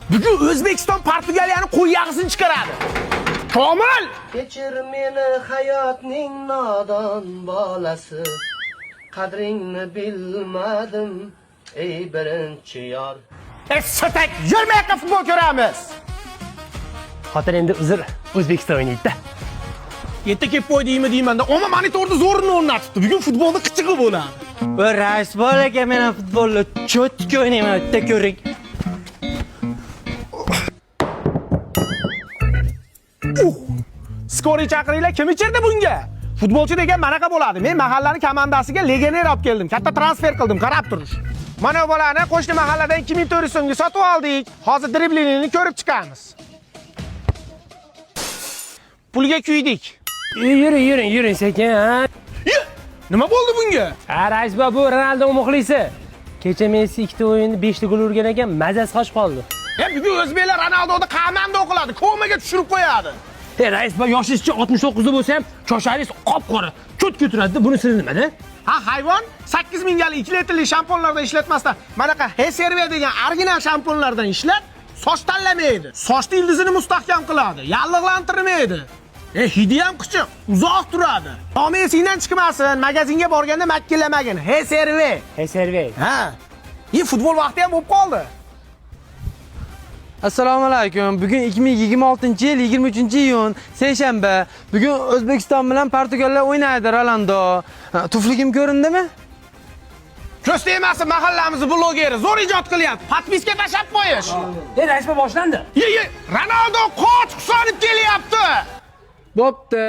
Bugun O'zbekiston Portugaliyani qo'yyag'isini chiqaradi. Komil! Kechir meni hayotning nodon bolasi. Qadringni bilmadim, ey birinchi yor. E sotak, yurmayotgan futbol ko'ramiz. Xotin endi uzr, O'zbekiston o'ynaydi-da. Yerda kelib qo'ydingmi deyman-da, omma monitorni zo'rini o'rnatibdi. Bugun futbolni qichig'i bo'ladi. Va rais bor ekan, men ham futbolni cho'tki o'ynayman, bitta ko'ring. Skoriy chaqiringlar, kim ichirdi bunga? Futbolchi degan manaqa bo'ladi. Men mahallani komandasiga legioner olib keldim. Katta transfer qildim, qarab turish. Mana bu bolani qo'shni mahalladan 2400 so'mga sotib oldik. Hozir driblingini ko'rib chiqamiz. Pulga kuydik. Yuring, yuring, yuring sekin, ha. Ye, nima bo'ldi bunga? Ha, rais baba, bu Ronaldo muxlisi. Kecha Messi ikkita o'yinda 5 ta gol urgan ekan, mazasi qochib qoldi. E, bugun o'zbeklar Ronaldoni qamanda o'qiladi, komaga tushirib qo'yadi. E, rais baba, yoshingizcha 69 da bo'lsa ham, chosharingiz qop-qora, cho'tka turadi-da, buni siri nimada? Ha, hayvon 8 mingalik 2 litrli shampunlardan ishlatmasdan, manaqa HSRV degan original shampunlardan ishlat, soch tanlamaydi. Sochni ildizini mustahkam qiladi, yallig'lantirmaydi. E, hidi ham qichiq, uzoq turadi. Nomi esingdan chiqmasin, magazinga borganda makillamagin. HSRV. HSRV. Ha. E, futbol vaqti ham bo'lib qoldi. Assalomu alaykum. Bugun 2026-yil 23-iyun, seshanba. Bugun O'zbekiston bilan Portugaliya o'ynaydi Rolando. Ha, tufligim ko'rindimi? Ko'z tegmasin mahallamizni blogeri zo'r ijod qilyapti. Podpiska tashlab qo'yish. E, rais baba boshlandi. Ye, ye, Ronaldo qoch, husanib kelyapti. Bo'pti.